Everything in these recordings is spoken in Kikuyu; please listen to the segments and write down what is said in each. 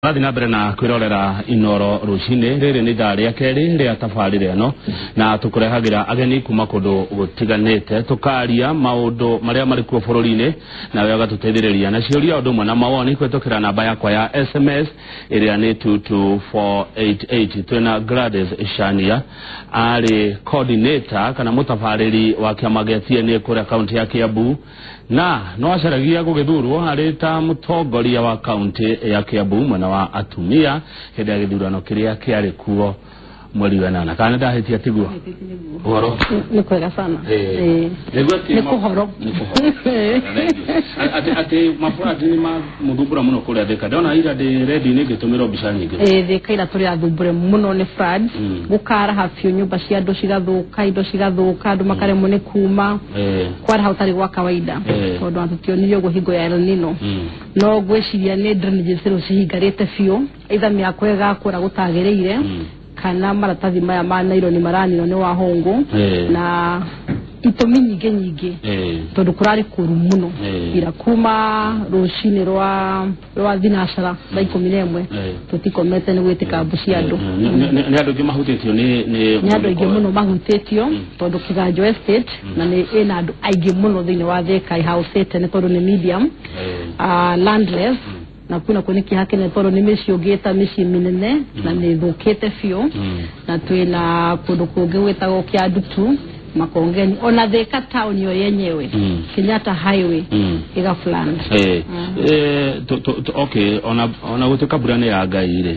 Rathi na mbere na kwirorera Inoro rucini. Riri ni ithaa ria keri ria tabarĩra ĩno, na tũkũrehagĩra ageni kuma kũndũ gũtiganĩte, tũkaria maũndũ marĩa marĩ kuo bũrũri-inĩ, nawe ũgatũteithĩrĩria na ciũria ũndũ ũmwe na mawoni kũhetũkĩra namba yakwa ya SMS ĩrĩa nĩ 22488. Twĩna Gladys Shania, arĩ coordinator kana mũtabarĩri wa kĩama gĩa TNA kũrĩa kaunti ya Kiambu, na no acaragia gũgĩthurwo arĩ ta mũtongoria wa kaunti ya Kiambu mwena wa atumia hĩndĩ ya gĩthurano kĩrĩa kĩarĩ kuo mweri wa 8. Kana ndahĩtia? Tiguo ũhoro? Nĩ kwega sana. Nĩguo atĩ Nĩ kũhoro. Nĩ kũhoro. Atĩ mabũrandi nĩ mamũthumbũra mũno kũrĩa Thĩka. Ndona ira ndĩ redio-inĩ ngĩtũmĩrwo mbica nyingĩ. Ĩĩ, Thĩka ira tũrĩ athumbũre mũno nĩ floods. Gũkaraha biũ, nyũmba cia andũ cigathũka, indo cigathũka, andũ makaremwo nĩ kuma. Kwaraha ũtarĩ gwa kawaida, tondũ ona tũtionire ũguo hingo ya El Nino. No ngwĩciria nĩ drainages rĩu cihingarĩte biũ, either mĩako ĩgakũra gũtagĩrĩire, kana maratathi maya ma naironi maraninwo nĩ wahũngũ, na itũmi nyingĩ nyingĩ, tondũ kũrarĩ kũru mũno ira kuma rũcinĩ rwa thinacara thaa 11. Tũtikomete nĩ gwĩtĩka mbu cia andũ. Nĩ andũ aingĩ mahutĩtio nĩ Nĩ andũ aingĩ mũno mahutĩtio, tondũ Kĩganjo Estate na nĩ ĩna andũ aingĩ mũno thĩinĩ wa Thĩka ĩhaũcĩte, nĩ tondũ nĩ medium, landless, na kwĩna kuo nĩ kĩeha kĩnene, tondũ nĩ mĩciĩ ũngĩta mĩciĩ mĩnene na nĩ ĩthũkĩte biũ. Na twĩna kũndũ kũngĩ gwĩtagwo Kĩandutu, Makongeni, ona Thĩka town yo yenyewe, Kenyatta Highway ĩga flood. Okay, ona gũtuĩka mbura nĩ ya Ngai rĩ,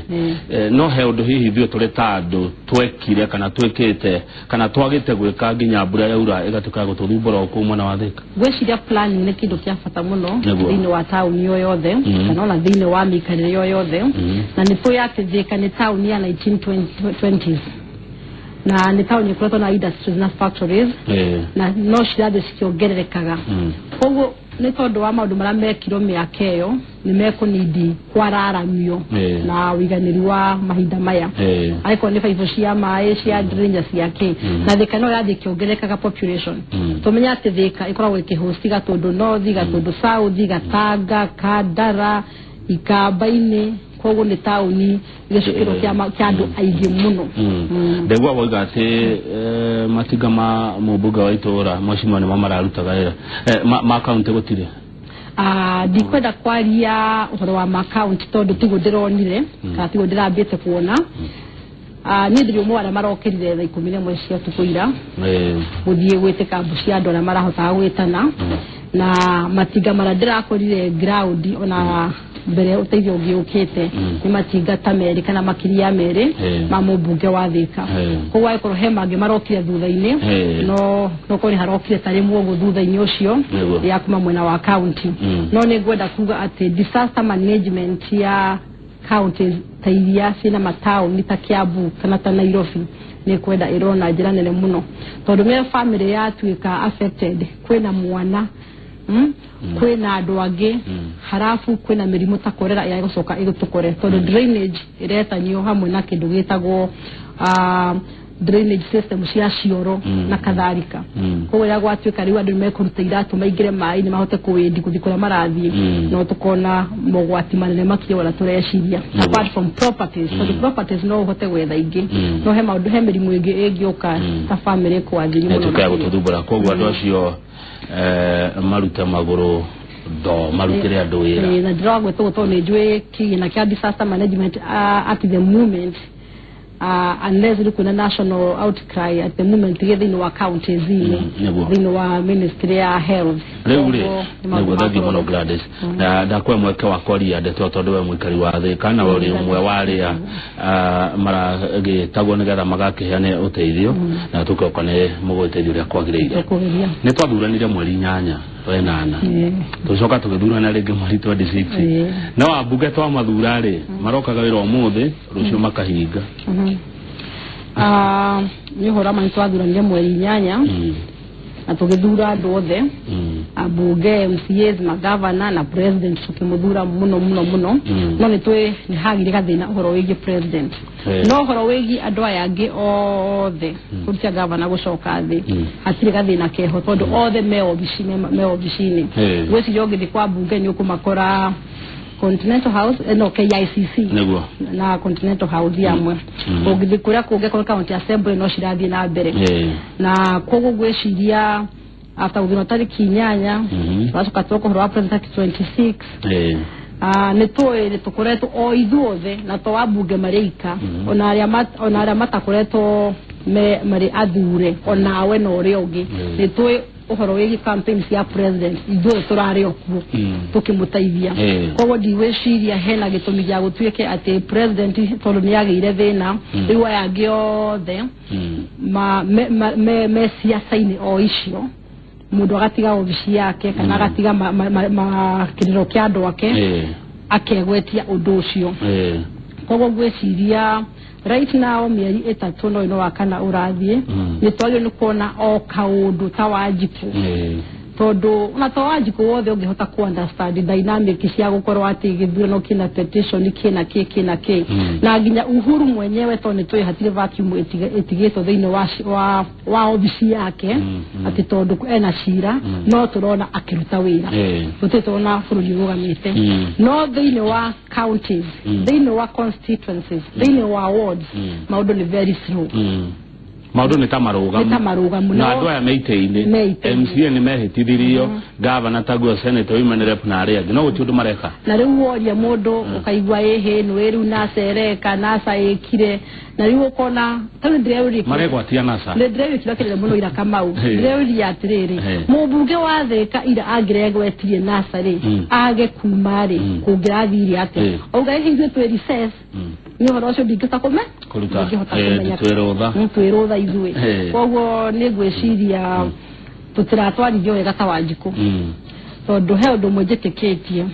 no he ũndũ hihi ithuĩ tũrĩ ta andũ twekire kana twĩkĩte kana twagĩte gwĩka nginya mbura yaura ĩgatuĩka ya gũtũthumbũra o kũu mwena wa Thĩka? Ngwĩciria planning nĩ kĩndũ kĩa bata mũno thĩinĩ wa taũni o yothe, kana ona thĩinĩ wa mĩikarĩre o yothe. Na nĩ tũĩ atĩ Thĩka nĩ taũni ya 1920s, na nĩ taũni ĩkoretwo na industries na factories, na no cirathiĩ cikĩongererekaga. Koguo nĩ tondũ wa maũndũ marĩa mekirwo mĩaka ĩyo, nĩ mekũnindi kwararamio na ũiganĩru wa mahinda maya, angĩkorwo nĩ baibũ cia maĩ, cia drainage, cia kĩ. Na Thĩka no ĩrathiĩ ĩkĩongererekaga population. Tũmenye atĩ Thĩka ĩkoragwo ĩkĩhosti Gatũndũ North, Gatũndũ South, Gatanga, Kandara, Ikamba-inĩ. Koguo nĩ taũni gĩcukĩro kĩa andũ aingĩ mũno. Ndegwa woiga atĩ matinga ma mũmbunge wa itũũra mheshimiwa nĩmo mararutaga wĩra. Ma kaunti gũtirĩ? Ah, ndikwenda kwaria ũhoro wa makaunti, tondũ tiguo ndĩronire kana tiguo ndĩrambĩte kuona. Ah, niĩ ndĩrĩ ũmwe wa arĩa marokĩrire thaa 11 cia ũtukũ ira gũthiĩ gwĩtĩka mbu cia andũ arĩa marahotaga gwĩtana, na matinga marĩa ndĩrakorire ground ona mbere ũteithio ũngĩ ũkĩte nĩ matinga ta 2 kana makĩria ya 2 ma mũmbunge wa Thĩka. Koguo angĩkorwo he mangĩ marokire thutha-inĩ, no korwo nĩ harokire ta rĩmwe ũguo thutha-inĩ ũcio ya kuma mwena wa county. No nĩ ngwenda kuga atĩ disaster management ya counties ta iria ciĩna mataũni ta Kiambu kana ta Nairobi nĩ kwenda ĩrorwo na njĩra nene mũno, tondũ me family yatuĩka affected, kwĩna mwana, kwĩna andũ angĩ, harafu kwĩna mĩrimũ ta korera ĩrĩa ĩgũcoka ĩgũtũkore, tondũ drainage ĩretanio hamwe na kĩndũ gĩtagwo drainage system cia cioro na kadhalika. Koguo rĩrĩa gwatuĩka rĩu andũ nĩmekũruta iratũ maingĩre maĩ-inĩ mahote kũwĩndi gũthiĩ kũrĩa marathiĩ, no tũkona mogwati manene makĩria ũrĩa tũreciria, apart from properties, tondũ properties no ũhote gwetha ingĩ, no he maũndũ, he mĩrimũ ĩngĩ ĩngĩũka ta family ĩkwathiri mũno. Ĩtuĩka ya gũtũthumbũra. Koguo andũ acio marute magũrũ ndo marutĩre andũ wĩra. Na ndĩragwĩta ũguo tondũ nĩ njũĩ kĩgĩna kĩa disaster management, at the moment, unless rĩu kwĩna national outcry, at the moment gĩ thĩinĩ wa counties inĩ, thĩinĩ wa ministry ya health. Rĩu rĩ, Koguo nĩ maũndũ nĩguo thengiũ mũno ma Gladys, na ndakũhe mweke wa kwaria ndeto, tondũ we mũikari wa Thĩka na ũrĩ ũmwe wa arĩa maragĩtagwo nĩgetha magakĩheane ũteithio, na tũkoka nĩ mũgũteithio ũrĩa kwagĩrĩire. Tũkũgeria. Nĩ twathuranire mweri 8 8, tũcoka tũgĩthurana rĩngĩ mweri 26. No ambunge twamathura rĩ, marokaga wĩra ũmũthĩ, rũciũ makahinga. Ah, nĩ ũhoro ma nĩ twathuranire mweri 8, na tũgĩthura andũ othe, ambunge, MCAs, magavana na president, tũkĩmũthura mũno mũno mũno. No nĩ twĩ nĩ hagire gathĩna ũhoro wĩgiĩ president. No ũhoro wĩgiĩ andũ aya angĩ othe, kũruta gavana gũcoka thĩ, hatirĩ gathĩna keho, tondũ othe me obici, me obici-inĩ. Ngwĩciria ũngĩthiĩ kwa mbunge nĩ ũkũmakora. Continental House no KICC niguo na Continental House yamwe ũngĩthiĩ kũrĩa kũngĩ kwa county assembly no cirathiĩ na mbere na koguo ngwĩciria after gũthurwo tarĩki 8 twacoka twoka ũhoro wa president 26 nĩ tũĩ nĩ tũkoretwo o ithuothe na to wabunge marĩ ika ona arĩa matakoretwo marĩ athure onawe na ũrĩa ũngĩ nĩ tũĩ ũhoro wĩgiĩ campaign cia president ithuothe tũrarĩ o kuo tũkĩmũteithia. Koguo ndigwĩciria hena gĩtũmi gĩa gũtuĩke atĩ president tondũ nĩ agĩire thĩna rĩu aya angĩ othe me ciaca-inĩ o icio mũndũ agatiga obici yake kana agatiga kĩrĩro kĩa andũ ake akegwetia ũndũ ũcio. Koguo ngwĩciria right now mĩeri 3 no ĩno wa kana ũrathiĩ nĩ twagĩrĩirwo nĩ kuona o kaũndũ ta Wanjikũ tondũ ona ta Wanjikũ wothe ũngĩhota ku understand dynamic cia gũkorwo atĩ gĩthurano kĩna petition kĩna kĩ kĩna kĩ na nginya Uhuru mwenyewe tondũ nĩ tũĩ hatirĩ vacuum ĩtigĩtwo thĩinĩ wa obici yake atĩ tondũ ena cira no tũrona akĩruta wĩra tũtirĩ tũrona bũrũri ũrũgamĩte no thĩinĩ wa counties thĩinĩ wa constituencies thĩinĩ wa wards maũndũ nĩ very slow. Maũndũ nĩ ta marũgamu na andũ aya meitĩ-inĩ MCA nĩ mehĩtithirio governor taguo senator women rep na arĩa angĩ no gũtirĩ ũndũ mareka na rĩu woria mũndũ ũkaigua ĩhĩ nĩ rĩu NASA ĩreka NASA ĩkire na rĩu ũkona tarĩu ndĩreyũria maregwatia NASA nĩ ndĩreyũria kĩrĩa mũno ira Kamau ndĩreyũria atĩrĩrĩ mũmbunge wa Thĩka ira angĩregwetirie NASA rĩ age kuma rĩ kũngĩrathire atĩa auga hihi ithuĩ twĩ recess nĩ ũhoro ũcio ndingĩhota kũmenya twĩ rũtha ithuĩ koguo nĩ ngwĩciria tũtiratwarithio wega ta Wanjikũ tondũ he ũndũ ũmwe njĩtĩkĩtie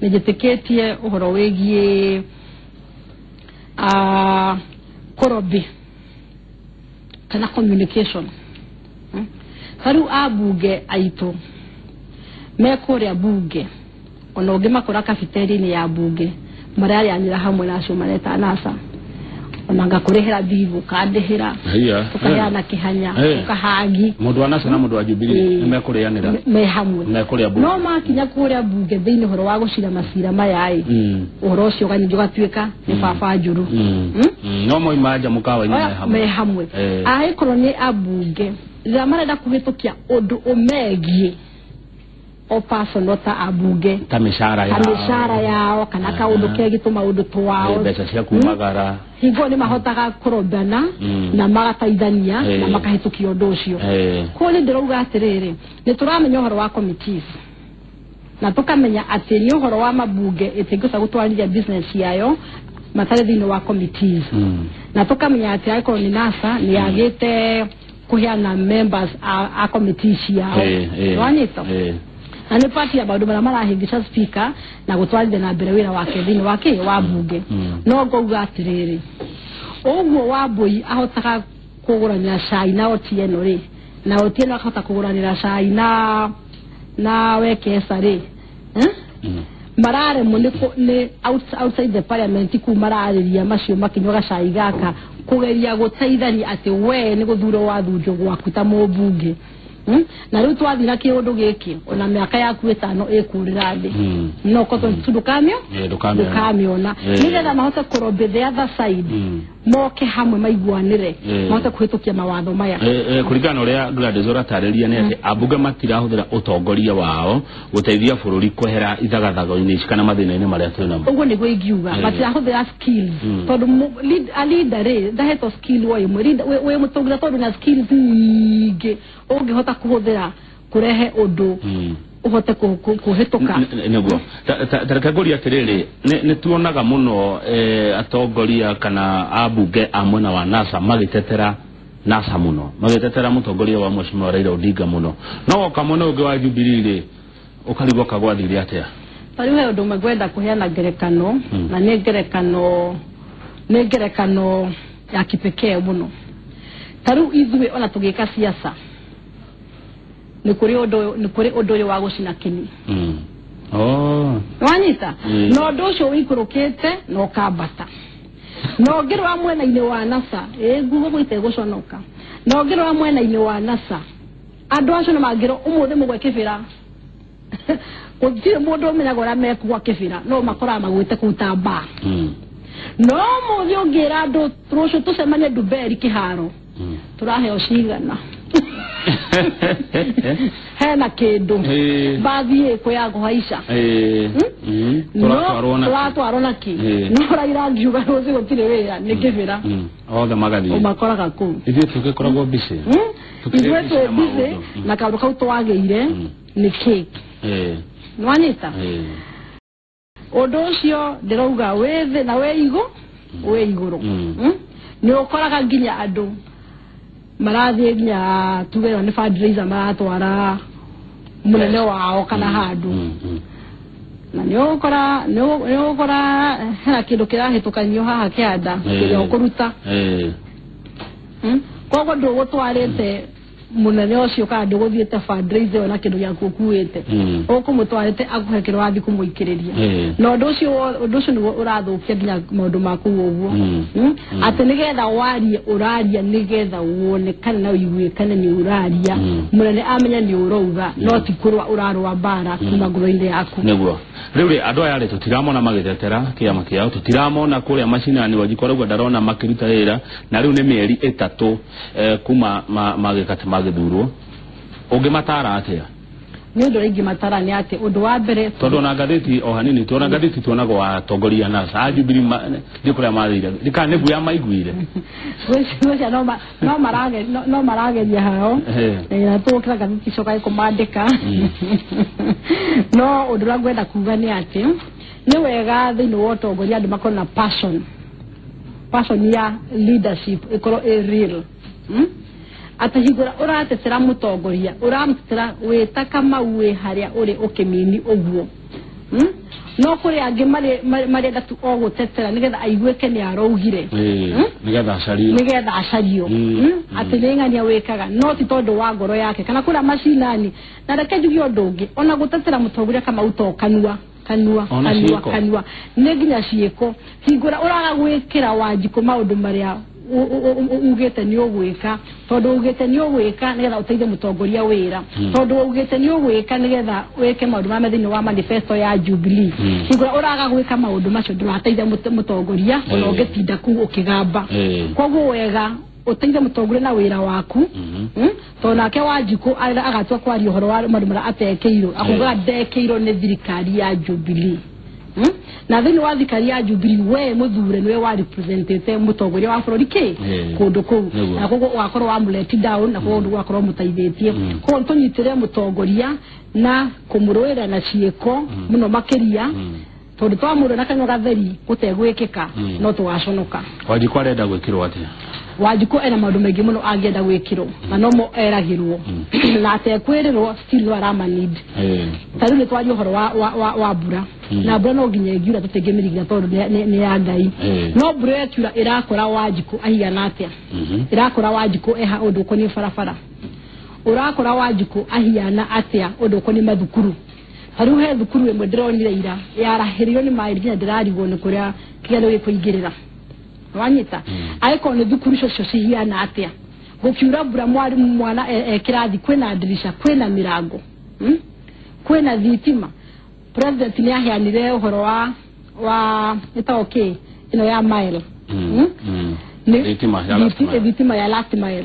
nĩ njĩtĩkĩtie ũhoro wĩgiĩ kũrobĩ kana communication. Ta rĩu ambunge aitũ me kũrĩa bunge ona ũngĩmakora kafiteri-inĩ ya bunge mararĩanĩra hamwe na acio mareta NASA ona ngakũrĩhĩra bibu ũkandĩhĩra tũkaheana kĩhanya ũkahagi mũndũ wa NASA na mũndũ wa Jubilee nĩ mekũrĩanĩra me hamwe mekũrĩa bunge no makinya kũrĩa bunge thĩinĩ ũhoro wa gũcira macira maya ĩ ũhoro ũcio ũganyingĩ ũgatuĩka nĩ baba njũru no moima nja mũkawa-inĩ me hamwe angĩkorwo nĩ ambunge rĩrĩa marenda kũhĩtũkia ũndũ ũmegiĩ o personal ta abunge ta mĩcara yao kana kaũndũ kegiĩ tũmaũndũ twao mbeca cia kumagara hingo nĩ mahotaga kũrobana na magateithania na makahĩtũkia ũndũ ũcio. Koguo nĩ ndĩrauga atĩrĩrĩ nĩ tũramenya ũhoro wa committees na tũkamenya atĩ nĩ ũhoro wa mabunge ĩtingĩhota gũtwarithia business yayo matarĩ thĩinĩ wa committees na tũkamenya atĩ angĩkorwo nĩ NASA nĩ yagĩte kũheana members a committee ciao wanyita na nĩ party ya maũndũ marĩa marahĩngĩca speaker na gũtwarithia na mbere wĩra wake thĩinĩ wa wa bunge no ngauga atĩrĩrĩ ũguo Wambui ahotaga kũgũranĩra cai na Otieno rĩ na Otieno akahota kũgũranĩra cai na Wekesa rĩ mararemwo nĩ outside the parliament kuu mararĩria macio makĩnyuaga cai gaka kũgeria gũteithania atĩ we nĩ gũthurwo wathurwo gwaku ta mũmbunge na rĩu twathiĩ na kĩũndũ gĩkĩ ona mĩaka yaku 5 ĩkũrĩra thĩ no koto ndũkamĩona nĩgetha mahote kũrobĩ the other side moke hamwe maiguanĩre mahote kũhĩtũkia mawatho maya. Kũringana na ũrĩa Gladys ũratarĩria nĩ atĩ ambunge matirahũthĩra ũtongoria wao gũteithia bũrũri kwehera ithagathago-inĩ ici kana mathĩna-inĩ marĩa twĩ namo. Ũguo nĩguo ingiuga matirahũthĩra skills tondũ a leader rĩ ndahetwo skill o ĩmwe wĩ mũtongoria tondũ na skills nyingĩ ũngĩhota kũhũthĩra kũrehe ũndũ uhote kuhituka niguo tareke ngũrie atĩrĩrĩ nĩ tuonaga mũno atongoria kana ambunge a mwena wa NASA magĩtetera NASA mũno magĩtetera mũtongoria wa Mheshimiwa Raila Odinga mũno no woka mwena ũngĩ wa Jubilee rĩ ũkarigwo kagwathire atĩa. Ta rĩu he ũndũ ũmwe ngwenda kũheana ngerekano na nĩ ngerekano ya kipekee mũno. Ta rĩu ithuĩ ona tũgĩka siasa nĩ kũrĩ ũndũ ũyũ wa gũcina kĩni. Wanyita na ũndũ ũcio ũikũrũkĩte na ũkambata na ũngĩrora mwena-inĩ wa NASA nguo gũite gũconoka na ũngĩrora mwena-inĩ wa NASA andũ acio nĩ mangĩrwo ũmũthĩ mũgwe kĩbĩra Gũtirĩ mũndũ ũmenyaga ũrĩa mekugwa kĩbĩra no makoraga magwĩte kũu ta mbaa. No mũthĩ ũngĩra andũ rũciũ tũcemanie Ndumberi kĩharo tũraheo cigana. Hena kĩndũ mbathi ĩkũ ya kũhaica tũratwarwo na kĩ no Raila angiuga rũciũ gũtirĩ wĩra nĩ kĩbĩra othe magathiĩ ũmakoraga kũu. Ithuĩ tũgĩkoragwo busy, ithuĩ twĩ busy na kaũndũ kau twagĩire nĩ cake. Nĩwanyita ũndũ ũcio ndĩrauga wĩ thĩ na wĩ igũrũ. Nĩ ũkoraga nginya andũ marathiĩ nginya tuge ĩyo nĩ fundraiser maratwara mũnene wao kana handũ na nĩ ũgũkora hena kĩndũ kĩrahĩtũkanio haha kĩanda kĩrĩa ũkũruta. Koguo ndũgũtwarĩte mũnene ũcio kana ndũgũthiĩte fundraiser ĩyo na kĩndũ gĩaku ũkuĩte, ũkũmũtwarĩte akũhe kĩrĩa wathiĩ kũmũikĩrĩria. Na ũndũ ũcio nĩguo ũrathũkia nginya maũndũ maku ũguo, atĩ nĩgetha warie ũraria nĩgetha wonekane na ũiguĩkane nĩ ũraria, mũnene amenya nĩ ũrauga no ti kũrũa ũrarũa mbara kuma ngoro-inĩ yaku. Nĩguo rĩu rĩ andũ aya rĩ tũtiramona magĩtetera kĩama kĩao, tũtiramona kũrĩa macinani Wanjikũ arauga ndarona makĩruta wĩra, na rĩu nĩ mĩeri 3 kuma magĩkati magĩthurwo. Ũngĩmatara atĩa? Nĩ ũndũ ũrĩa ingĩmatara nĩ atĩ ũndũ wa mbere, tondũ ona ngathĩti o hanini tuona ngathĩti tuonagwo atongoria na a Jubilee ndiũ kũrĩa mathire kana nĩ guoya maiguire ngwĩciria no marageria hao na tũgũkĩra ngathĩti icio kũmandĩka. No ũndũ ũrĩa ngwenda kuga nĩ atĩ nĩ wega thĩinĩ wa ũtongoria andũ makorwo na passion ya leadership ĩkorwo ĩ real. Atĩ hingo ĩrĩa ũratetera mũtongoria ũramũtetera wĩ ta Kamau wĩ harĩa ũrĩ ũkĩmini ũguo. No kũrĩ angĩ marenda tu o gũtetera nĩgetha aiguĩke nĩ araugire, nĩgetha acario atĩ nĩ ng'ania wĩkaga no ti tondũ wa ngoro yake kana kũrĩa macinani. Na reke njuge ũndũ ũngĩ, ona gũtetera mũtongoria Kamau to kanua kanua kanua kanua, nĩ nginya ciĩko. Hingo ĩrĩa ũraga gwĩkĩra Wanjikũ maũndũ marĩa ugĩte nĩ ũgwĩka, tondũ ugĩte nĩ ũgwĩka nĩgetha ũteithie mũtongoria wĩra, tondũ ugĩte nĩ ũgwĩka nĩgetha wĩke maũndũ marĩa thĩinĩ wa manifesto ya Jubilee. Hingo ĩrĩa ũraga gwĩka maũndũ macio ndũrateithia mũtongoria ona ũngĩtinda kũu ũkĩgamba. Koguo wega ũteithie mũtongoria na wĩra waku, tondũ nake Wanjikũ agatua kwaria ũhoro wa maũndũ marĩa atekĩirwo, akugaga ndekĩirwo nĩ thirikari ya Jubilee. Na thĩinĩ wa thirikari ya Jubilee we mũthure nĩwe wa representete mũtongoria wa bũrũri kĩ kũndũ kũu, na koguo ũgakorwo wa mũleti down na koguo ũgakorwo mũteithĩtie. Koguo tũnyitĩre mũtongoria na kũmũrũĩra na ciĩko mũno makĩria, tondũ twamũrũa na kanua gatheri gũtegwĩkĩka no tũgaconoka. Wanjikũ arenda gwĩkĩrwo atĩa? Wanjikũ ena maũndũ maingĩ mũno angĩenda gwĩkĩrwo na nomo eragĩrwo na atekwĩrĩrwo still no aramanid. Ta rĩu nĩ twaria ũhoro wa mbura, na mbura no nginya ĩngiura tũtingĩmĩrigia tondũ nĩ ya Ngai. No mbura ĩkiura ĩrakora Wanjikũ ahiana atĩa? Ĩrakora Wanjikũ eha ũndũ ũkoniĩ barabara, ũrakora Wanjikũ ahiana atĩa ũndũ ũkoniĩ mathukuru. Ta rĩu he thukuru ĩmwe ndĩronire ira yarahĩrĩirio nĩ maĩ nginya ndĩrarigwo nĩ kũrĩa kĩgerio gĩkũingĩrĩra. Wanyita angĩkorwo nĩ thukuru icio cihiana atĩa? Gũkiura mbura mwarimũ mwana e kĩrathi kwĩna ndirisha, kwĩna mĩrango, kwĩna thitima. President nĩ aheanire ũhoro wa ĩtagwo kĩ ĩno ya mile, thitima ya last mile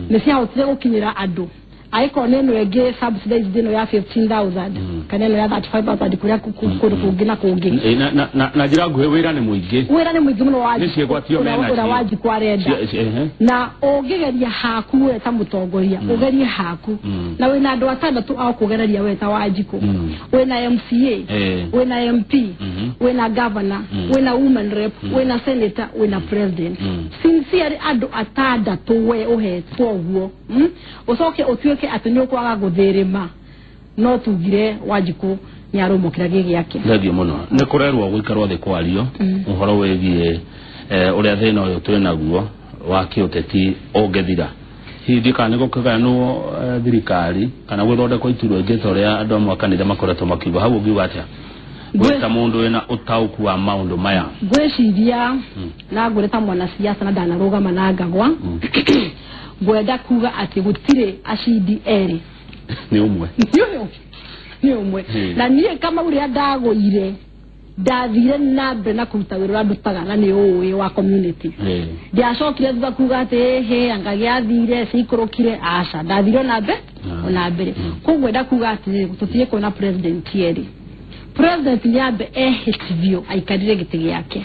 nĩ ciahotire gũkinyĩra andũ. Angĩkorwo nĩ ĩno ĩngĩ subsidized ĩno ya 15,000 kana ĩno ya 35,000 kũrĩa kũndũ kũngĩ na kũngĩ. Na njĩra nguhĩ wĩra nĩ mũingĩ, wĩra nĩ mũingĩ mũno ũrĩa Wanjikũ arenda. Na ũngĩgeria haku we ta mũtongoria, ũgerie haku na wĩna andũ atandatũ a kũgereria we ta Wanjikũ, wĩna MCA, wĩna MP, wĩna governor, wĩna woman rep, wĩna senator, wĩna president. Sincerely andũ atandatũ we ũhetwo ũguo, ũcoke ũtuĩke atĩ nĩ ũkwaga gũthĩrĩma, no tugire Wanjikũ nĩ arũmũkĩra gĩ gĩake. Thengiũ mũno. Nĩ kũrerwo gũikarwo thĩ kwario ũhoro wĩgiĩ ũrĩa thĩna ũyũ twĩnaguo wa kĩũteti ũngĩthira. Hihi kana nĩ gũkĩgayanwo thirikari kana gũthondekwo iturwa ingĩ ta ũrĩa andũ amwe a kanitha makoretwo makiuga, hau ũngiuga atĩa? Gwĩta mũndũ wĩna ũtaũku wa maũndũ maya. Ngwĩciria na ngwĩre ta mwanasiasa na ndanarũgama na ngagwa, ngwenda kuga atĩ gũtirĩ acindi erĩ, nĩ ũmwe. Nĩ ũyũ. Nĩ ũmwe. Na niĩ Kamau rĩrĩa ndagũire ndathire na mbere na kũruta wĩra ũrĩa ndutaga na nĩ ũĩ wa community. Ndiacokire thutha kuga atĩ hĩ anga gĩathire ciikũrũkire, aca, ndathire ona mbere ona mbere. Koguo enda kuga atĩrĩrĩ, tũtige kuona president erĩ. President nĩambe ehĩtithio aikarĩre gĩtĩ gĩake.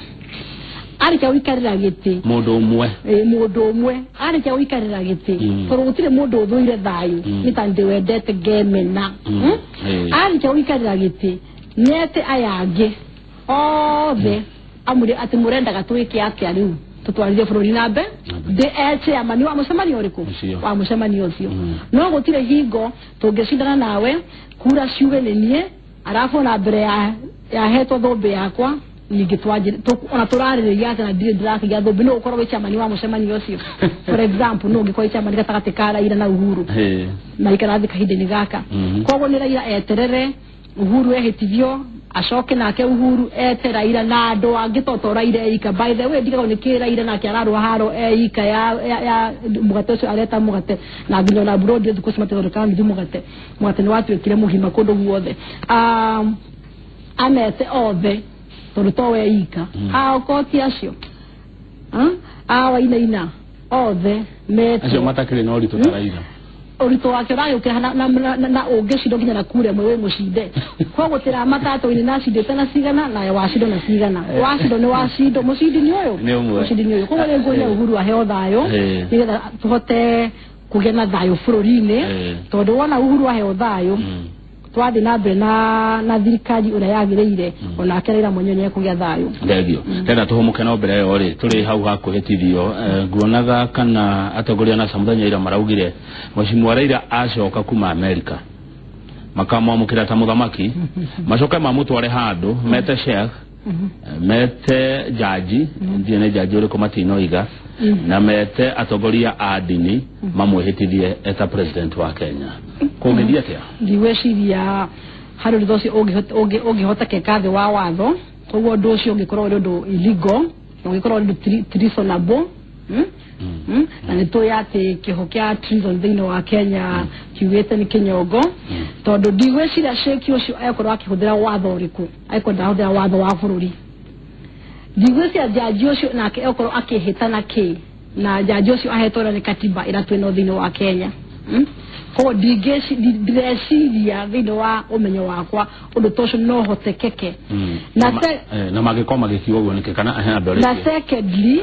Arĩkia gũikarĩra gĩtĩ mũndũ ũmwe, mũndũ ũmwe arĩkia gũikarĩra gĩtĩ, tondũ gũtirĩ mũndũ ũthũire thayũ nĩ ta ndĩwendete ngemena. Arĩkia gũikarĩra gĩtĩ nĩete aya angĩ othe amwĩre atĩ mũrendaga twĩke atĩa rĩu tũtwarithie bũrũri na mbere. Ndĩ e chairman wa mũcemanio ũrĩkũ? Wa mũcemanio ũcio. No gũtirĩ hingo tũngĩcindana nawe kura ciuge nĩ niĩ, arabu ona mbere yahetwo thũmbĩ yakwa ningĩ ona tũrarĩrĩria atĩ na ndirĩ ndĩrakĩgĩa thũmbĩ, no ũkorwo wĩ chairman wa mũcemanio ũcio. For example, no ũngĩkorwo wĩ chairman gatagatĩ ka Raila na Uhuru maikara thĩ kahinda-inĩ gaka. Koguo nĩ Raila eterere Uhuru ehĩtithio, acoke nake Uhuru ete Raila na andũ angĩ to Raila eika. By the way, ndigagwo nĩkĩ Raila nake ararũa haro eika ya mũgate ũcio areta mũgate, na nginya ona Burundi thikũ ici matithondekaga nuthu mũgate. Mũgate nĩ watuĩkire mũgima kũndũ guothe. Amete othe tondũ to we ika. Aokoti acio a Wainaina othe metwo acio matakĩrĩ na ũritũ ta Raila. Ũritũ wake ũragĩũkĩra na ũngĩcindwo nginya na kura ĩmwe wĩ mũcinde. Koguo tĩramatatũ-inĩ na acindĩte na cigana na wacindwo na cigana. Wacindwo nĩ wacindwo, mũcindi nĩ ũyũ, mũcindi nĩ ũyũ. Koguo nĩ nguonia Uhuru aheo thayũ nĩgetha tũhote kũgĩa na thayũ bũrũri-inĩ, tondũ wona Uhuru aheo thayũ twathiĩ na mbere na thirikari ũrĩa yagĩrĩire, onake Raila mwenyewe nĩekũgĩa thayũ. Thengio. Ndĩrenda tũhũmũke no mbere ĩyo rĩ, tũrĩ hau hakuhĩtithio, nguonaga kana atongoria na mũthenya ira maraugire Mheshimiwa Raila acoka kuma Amerika makamwamũkĩra ta mũthamaki, macoke mamũtware handũ mete sheikh, mete jaji, ndiĩ nĩ jaji ũrĩkũ matinoiga, na mete atongoria a ndini mamwĩhĩtithie eta president wa Kenya. Kũngĩthiĩ atĩa? Ndigwĩciria harĩ ũndũ ũcio ũngĩhotekeka thĩ wa watho. Koguo ũndũ ũcio ũngĩkorwo ũrĩ ũndũ illegal, ũngĩkorwo ũrĩ ũndũ treasonable. Na nĩ tũĩ atĩ kĩoho kĩa treason thĩinĩ wa Kenya kiugĩte nĩ kĩnyongo, tondũ ndigwĩciria sheikh ũcio egũkorwo akĩhũthĩra watho ũrĩkũ, angĩkorwo ndarahũthĩra watho wa bũrũri. Ndigwĩciria jaji ũcio nake egũkorwo akĩhĩta na kĩ, na jaji ũcio ahetwo nĩ katiba ĩrĩa twĩnayo thĩinĩ wa Kenya. Koguo ndireciria thĩinĩ wa ũmenyo wakwa ũndũ ta ũcio no ũhotekeke. Na mangĩkorwo magĩkiuga ũguo nĩkĩ kana andũ arĩa Na secondly,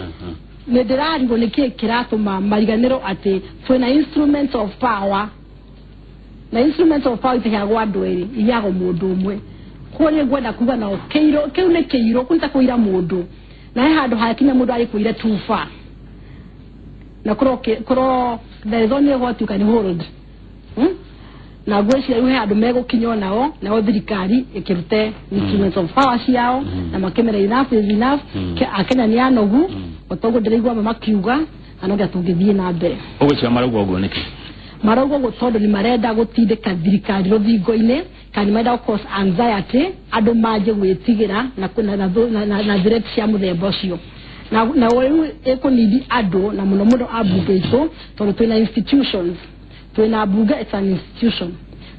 nĩ ndĩrarigwo nĩkĩ kĩratũma mariganĩrwo atĩ twĩna instruments of power, na instruments of power itiheagwo andũ erĩ, iheagwo mũndũ ũmwe. Koguo nĩ ngwenda kuga nao kĩiro kĩu nĩ kĩiro, kũu nĩ ta kũira mũndũ, na he handũ hakinya mũndũ agĩkũire too far, na kũrwo there is only what you can hold. Na ngwĩciria rĩu he handũ megũkinya onao, nao thirikari ĩkĩrute instruments of power ciao na makĩmera enough is enough. Akenya nĩ anogu, o ta ũguo ndĩraigua amwe makiuga, na no nginya tũngĩthiĩ na mbere. Ũgwĩciria marauga ũguo nĩkĩ? Marauga ũguo tondũ nĩ marenda gũtindĩka thirikari rũthingo-inĩ, kana nĩ marenda gũ cause anxiety, andũ manjie gwĩtigĩra na threat cia mũthemba ũcio. Na rĩu ĩkũnidi andũ na mũno mũno ambunge aitũ, tondũ twĩna institutions, twĩna bunge, it's an institution,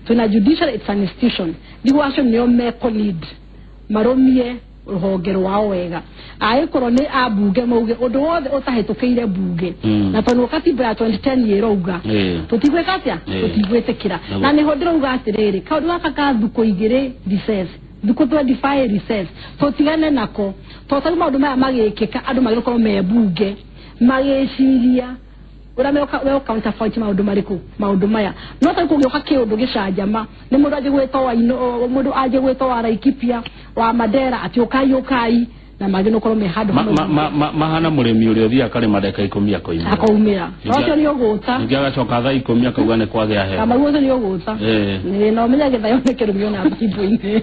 twĩna judiciary, it's an institution. Nĩguo acio nĩo mekũnid marũmie rũhonge rwao wega. Angĩkorwo nĩ ambunge mauge ũndũ wothe ũtahĩtũkĩire bunge, na tondũ katiba ya 2010 ĩrauga tũtigwĩka atĩa, tũtigwĩtĩkĩra. Na nĩho ndĩrauga atĩrĩrĩ, kaũndũ gaka ka thukũ igĩrĩ recess, thukũ 25 recess, tũtigane nako, tondũ tarĩu maũndũ maya magĩkĩka andũ magĩrĩirwo gũkorwo me bunge magĩciria ũrĩa megũ counterfight maũndũ marĩkũ, maũndũ maya. No tarĩu kũngĩũka kĩũndũ gĩcanjama, nĩ mũndũ anjie gwĩtwo wa mũndũ anjie gwĩtwo wa Laikipia, wa Mandera atĩ ũkai ũkai, na magĩrĩirwo gũkorwo me handũ hamwe. Mahana mũrĩmi ũrĩa ũthiaga akarĩma ndagĩka 10 akoimĩra. Akoumĩra. Ũcio nĩ ũgũta. Ningĩ agacoka thaa 10 akauga nĩ kwagĩa heho. Kamau ũcio nĩ ũgũta. Na ũmenye gĩthayo nĩ kĩrũmio na mbimbo-inĩ.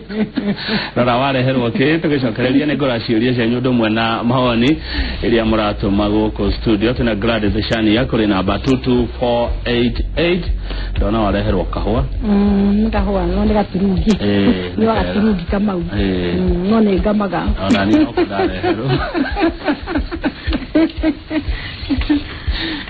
Rora wareherwo kĩ, tũgĩcokereria nĩ ngora ciũria cianyu ũndũ ũmwe na mawoni ĩrĩa mũratũma gũkũ studio. Twĩna Gladys Shania kũrĩ namba 22488. Ndona wareherwo kahũa. Nĩ kahũa, no nĩ gaturungi. Nĩ wa gaturungi Kamau. No nĩ ngamaga. Ona niĩ no ndareherwo.